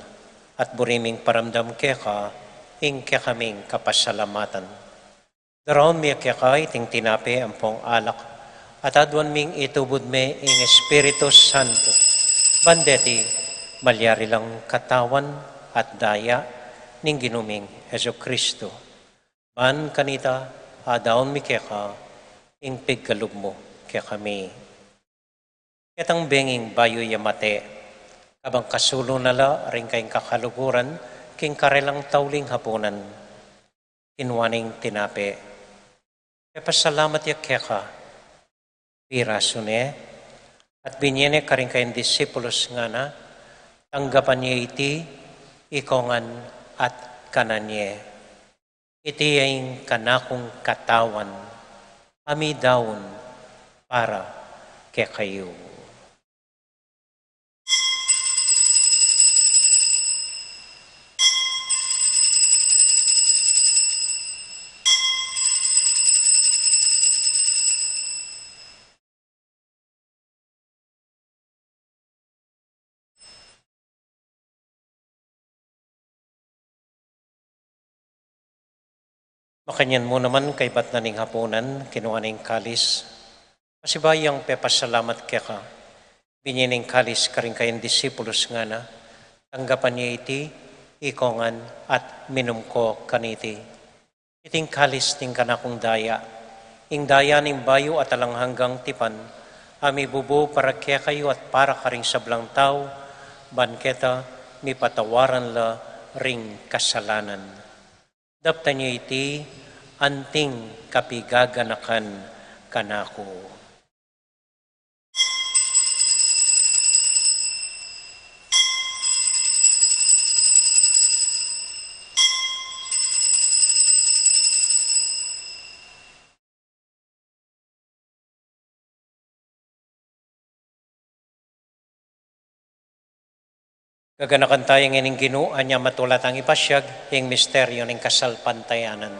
at buri ming paramdam keka ing kekaming kapasalamatan. Daraun mi keka iting tinape ampong alak, at aduan ming itubud me ing Espiritu Santo, ban deti malyari lang katawan at daya ning Ginu ming Jesucristo. Ban kanita, adaun mi keka ing pigkalub mu kekami. Ketang benging bayu ya mate, kabang kasulu na la ring kayang kakaluguran, king karelang tauling hapunan, kinua ne ing tinape, pepasalamat ya keka, pirasu ne, at binie ne karing kayang disipulus, ngana, tanggapan ye iti, ikongan at kanan ye. Iti ing kanakung katawan, a midaun para kekayu. Makanyan mu naman kaybat na ning hapunan, kinua ne ing kalis. Pasibayu yang pepasalamat keka, binie ne ing kalis karing kayang disipulus, ngana, tanggapan ye iti, ikongan at minum ko kaniti. Iti ing kalis ning kanakung daya, ing daya ning bayu at alang hanggang tipan, a mibubu para kekayu at para karing sablang tau, ban keta mipatawaran la ring kasalanan. Daptan yu iti anting kapigaganakan kanaku. Gaganakan taya ngening Ginu, anya matula tang ipasyag ing misteryu ning kasalpantayanan.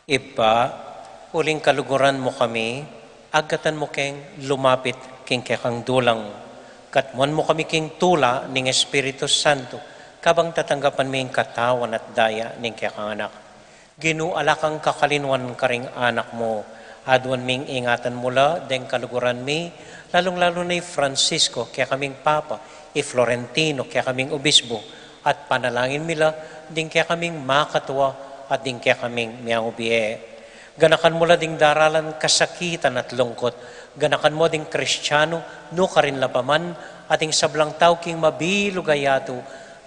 Ibpa, uling kaluguran mu kami, agkatan mu keng lumapit king kekang dulang, katmuan mu kami king tula ning Espiritu Santo, kabang tatanggapan mi ing katawan at daya ning kekang Anak. Ginu, ala kang kakalinuan karing anak mu, aduan ming ingatan mu la deng kaluguran mi, lalung-lalu na i Francisco, kekaming Papa, i Florentino, kekaming Obispo, at panalangin mi la ding kekaming makatua at ding kekaming miangubie. Ganakan mu la ding daralan kasakitan at lungkot. Ganakan mu ding Kristiano, nukarin la pa man, at ding sablang tau king mabilug a yatu,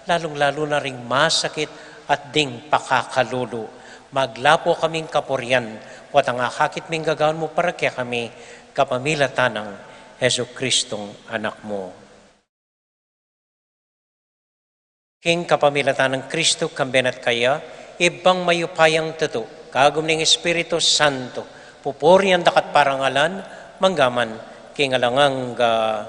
lalung-lalu na ring masakit at ding pakakalulu. Maglapu kaming kapurian, potang akakit ming gagawan mu para kekami, kapamilatan nang Jesucristong Anak mu. King kapamilatan nang Kristo, kambe na at kaya, Ibpang mayupayang tutu, kagum ning Espiritu Santo, pupurian da ka at parangalan, mangga man king alang angga.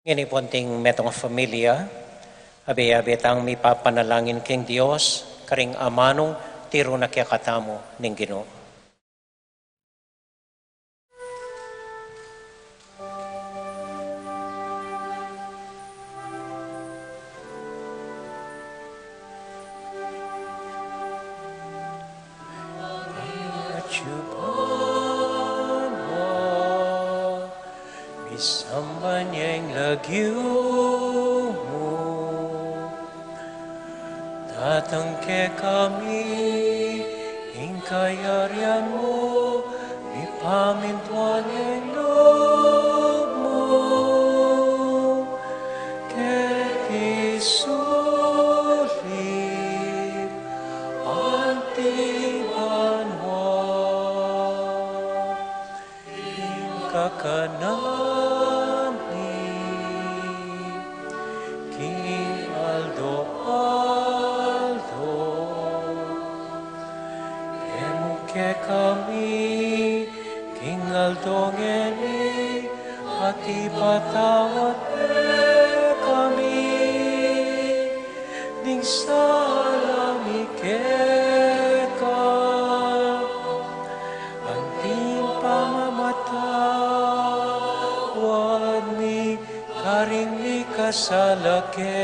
Ngeni pu anting metung a familia, abe-abe tang mipapanalangin king Dios, karing amanung tiru na kekatamu ning Ginu. Misamban ya ing lagyu mu, datang kekami ing kayarian mu, mipamintuan ing lub mu, keti sulip anti banua. Ing kakanan mi king aldo-aldo, ibie mu kekami king aldo ngeni, at ipatawad kekami ding sala mi keka, anti ing pamamatawad mi karing mikasala kekami,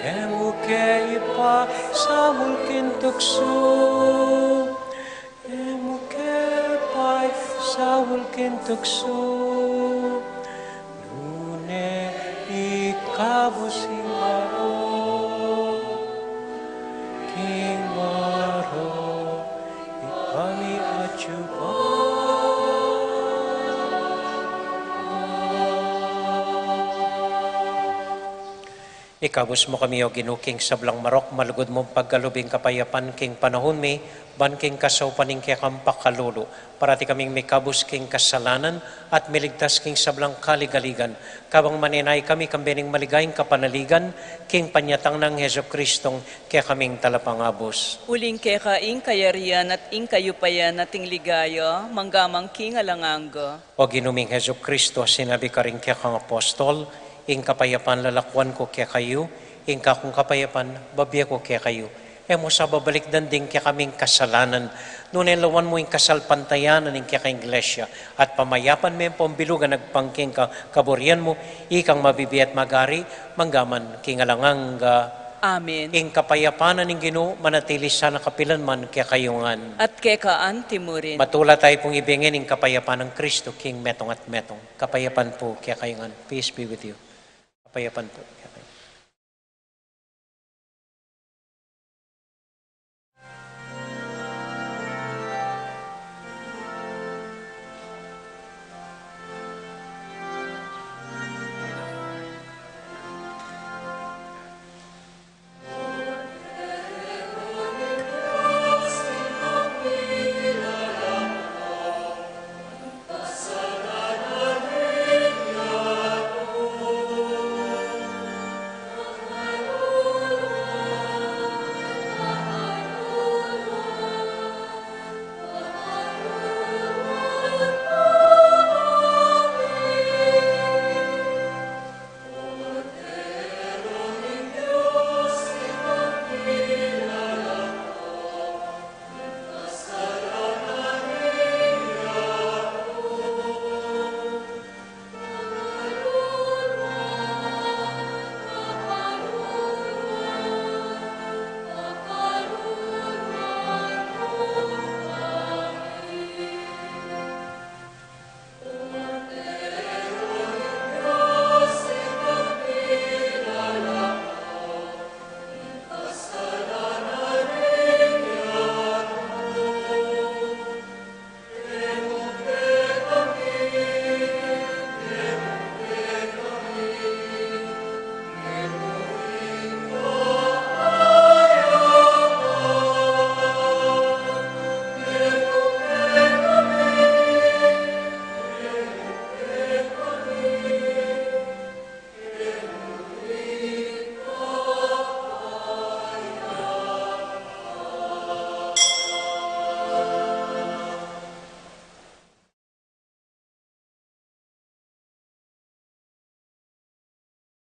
e mu ke ipaisaul king tuksu, e mu ke paisaul king tuksu, nune ikabus ing marok, king marok ipamiatsu pa. Ikabus mu kami, O Ginu, king sablang marok, malugud mung pagkalub ing kapayapan king panaun mi, ban king kasaupan ning kekang pakalulu, parati kaming mikabus king kasalanan at miligtas king sablang kaligaligan, kabang manenaya kami kambe ning maligayang kapanaligan king panyatang nang Jesucristong kekaming Talapangabus. Uling keka ing kayarian at ing kayupayan at ing ligaya, mangga man king alang angga. O Ginu ming Jesucristo, sinabi karing kekang apostol, ing kapayapan lalakuan ku kekayu, ing kakung kapayapan bibie ku kekayu. E mu sa babalikdan ding kekaming kasalanan, nune lawan mu ing kasalpantayanan ning kekang Iglesia, at pamayapan me ampong bilugan agpang king ka-, kaburian mu, ikang mabibie at magari, mangga man king alang angga. Amen. Ing kapayapan na ning Ginu manatili sana kapilan man kekayu ngan. At keka anti mu rin. Matula tayu pung ibie ngan ing kapayapan nang Kristo king metung at metung. Kapayapan pu kekayu ngan. Peace be with you. Kapayapan pu kekayu.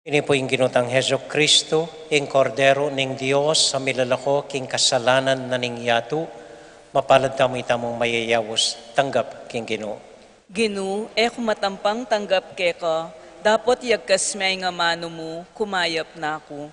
Ini pu ing Ginu tang Jesucristo, ing Kordero ning Dios, a milalako king kasalanan na ning yatu. Mapalad tamu itamung mayayaus tanggap king Ginu. Ginu, e ku matampang tanggap keka, dapot yagkas me ing amanu mu, kumayap na ku.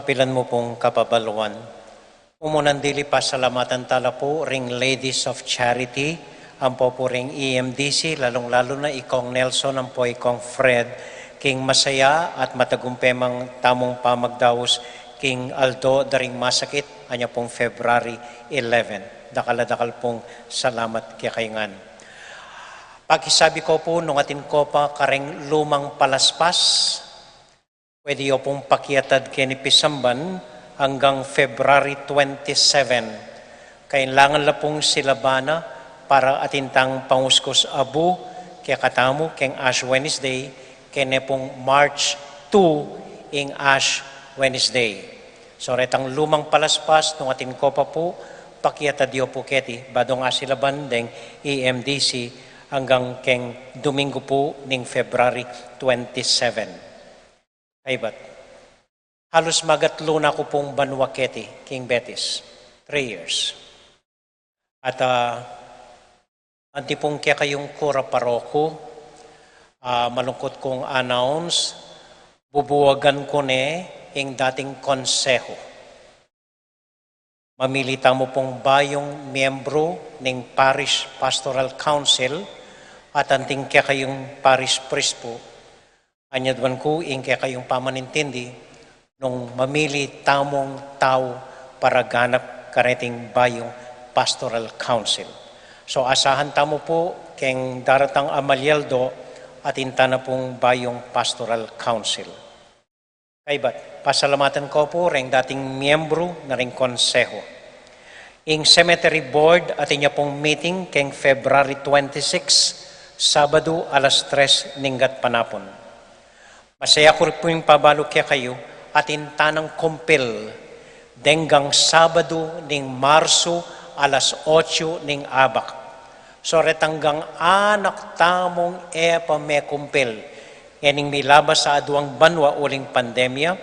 Pilan mu pung kapabaluan. Umunan dili, pasalamatan tala pu ring Ladies of Charity, ampo pu ring E M D C, lalung-lalu na i Kong Nelson ampo i Kong Fred, king masaya at matagumpe mang tamung pamagdaus king aldo da ring masakit, anya pung February eleven. Dakal a dakal pung salamat kekayu ngan. Pakisabi ko pu, nung atin ko pa kareng lumang palaspas, pwede yo pung pakiatad keni pisamban anggang February twenty-seven. Kailangan la pung silaban na para atin tang panguskus abu kekatamu keng Ash Wednesday, kene pung March two ing Ash Wednesday. So, retang lumang palaspas, nung atin ko pa pu, pakiatad yo pu keti, ba dong asilaban deng E M D C anggang keng Domingo pu ning February twenty-seven. Kaybat, halus magatlu na ku pung banua keti, king Betis. Three years. At, ah, anti pung kekayung kura paroku, ah, malungkut kung announce, bubuwagan ku ne ing dating konseho. Mamili tamu pung bayung miyembru ning Parish Pastoral Council at anting kekayung parish priest pu. Anyaduan ku ing kekayung pamanintindi nung mamili tamung tau para ganap kareting bayung Pastoral Council. So, asahan tamu pu keng daratang a malyaldo atin tana pung bayung Pastoral Council. Kaybat, pasalamatan ko pu reng dating miyembru na ring konseho. Ing cemetery board atin ya pung meeting keng February twenty-six, Sabadu, alas tres ning gatpanapun. Masaya ku rin pung pabalu kekayu, atin tanang kumpil denggang Sabadu ning Marsu, alas otsu ning abak. So, retang anak tamung e pa mekumpil ngening milabas a aduang banua uling pandemya,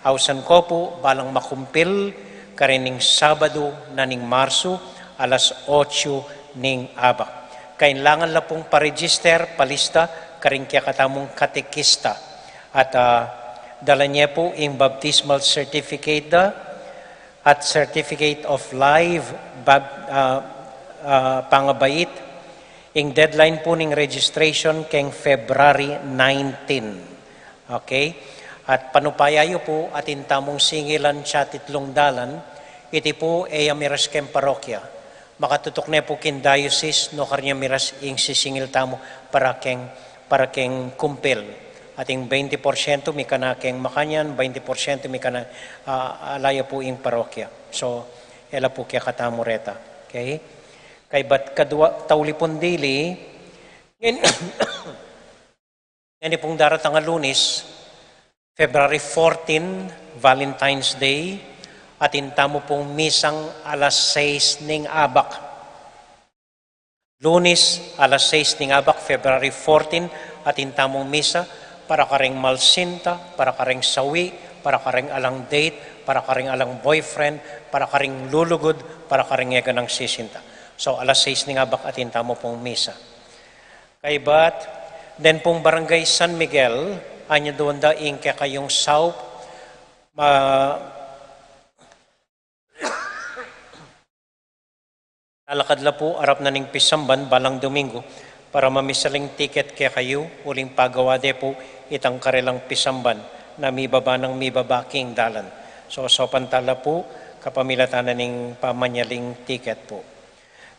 ausan ko pu balang makumpil karening Sabadu na ning Marsu, alas otsu ning abak. Kailangan la pung pa-register, palista karing kekatamung katekista. At, ah, dala ne pu ing baptismal certificate da, at certificate of life, bab-, ah, ah, pangabait. Ing deadline pu ning registration keng February nineteen. Okay? At panupaya yu pu atin tamung singilan tsa titlung dalan, iti pu e ya miras keng parokya. Makatutuk ne pu king diocese, nukarin ya miras ing sisingil tamu para keng, para keng kumpil. Ating baynti porsyento mika na keng makanyan, baynti porsyento mika na, ah, ala ya pu ing parokya. So, e la pu kekatamu reta. Okay? Kaybat kadua, tauli pung dili, ngeni, ngeni pung daratang a Lunis, February fourteen, Valentine's Day, atin tamu pung misang alas sais ning abak. Lunis, alas sais ning abak, February fourteen, atin tamung misa para kareng malsinta, para kareng sawi, para kareng alang date, para kareng alang boyfriend, para kareng lulugud, para kareng e ganang sisinta. So, alas sais ning abak atin tamu pung misa. Kaybat, den pung Barangay San Miguel, anyaduan da ing kekayung saup, ma-, lalakad la pu arap na ning pisamban balang Domingo para mamisaling tiket kekayu uling pagawa de pu itang karelang pisamban na mibaba nang mibaba king dalan. So, saupan tala pu kapamilatan na ning pamanyaling tiket pu.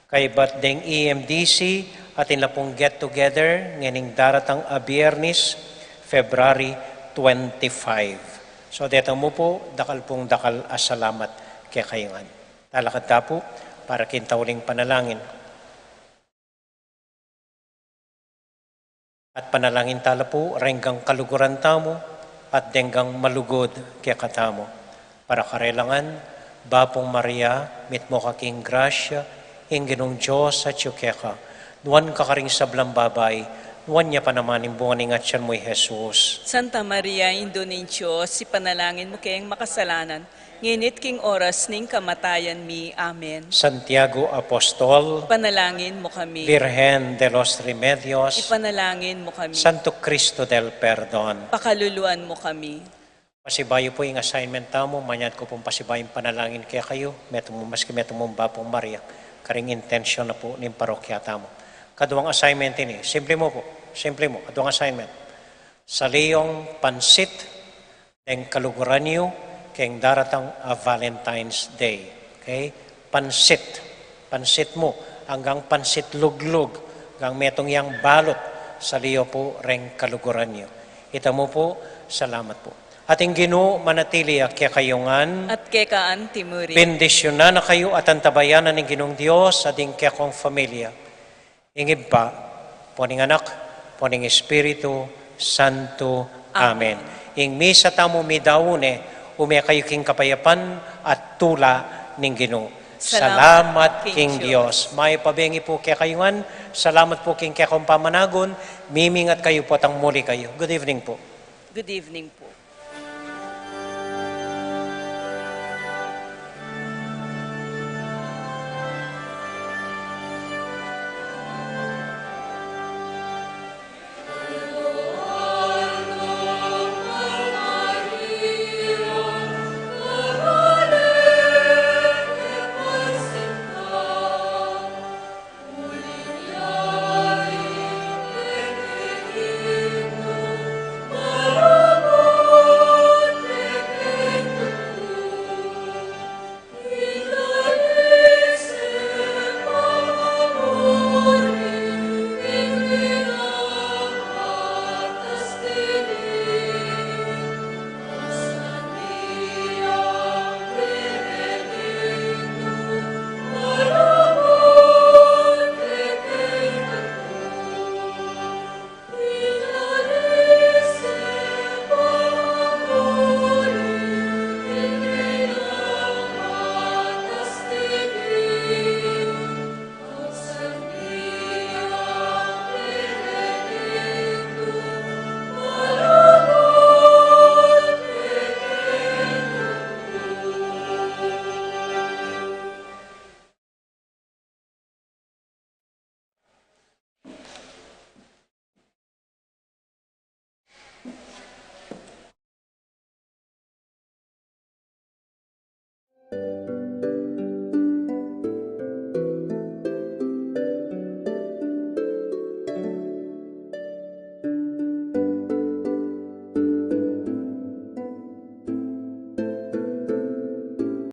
Kaybat deng E M D C, atin la pung get together ngening daratang a Biyernes, February twenty-five. So, deta mu pu, dakal pung dakal a salamat kekayu ngan. Talakad ta pu para king tauling panalangin. At panalangin tala pu renggang kaluguran tamu at denggang malugud kekatamu. Para karela ngan, Bapung Maria, mitmu ka king grasya, ing Ginung Dios atyu keka. Nuan ka karing sablang babai, nuan ya pa naman ing bunga ning atyan mu, i Jesus. Santa Maria, Indu ning Dios, ipanalangin mu keng makasalanan, ngeni at king oras ning kamatayan mi. Amen. Santiago Apostol, ipanalangin mu kami. Virgen de los Remedios, ipanalangin mu kami. Santo Cristo del Perdon, pakaluluan mu kami. Pasibayu pu ing assignment tamu, manyad ku pung pasibayu ing panalangin kekayu, metung mu, maski metung mu Bapu Maria, karing intensyon na pu ning parokya tamu. Kaduang assignment ini, simple mu pu, simple mu, kaduang assignment. Saliung pansit deng kaluguran yu keng daratang a Valentine's Day. Okay? Pansit. Pansit mu, anggang pansit luglug, anggang metung yang balut, saliu pu reng kaluguran yu. Ita mu pu, salamat pu. At ing Ginu manatili ya kekayu ngan. At keka antimurin. Bendisyunan na kayu at antabayanan ning Ginung Dios at ing kekong familia. Ing Ibpa, pu ning Anak, pu ning Espiritu Santo. Amen. Amen. Ing misa tamu midaun ne, ume kayu king kapayapan at tula ning Ginu. Salamat king Dios. Mayap a bengi pu kekayu ngan, salamat pu king kekong pamanagun, mimingat kayu pu at muli kayu. Good evening pu. Good evening pu.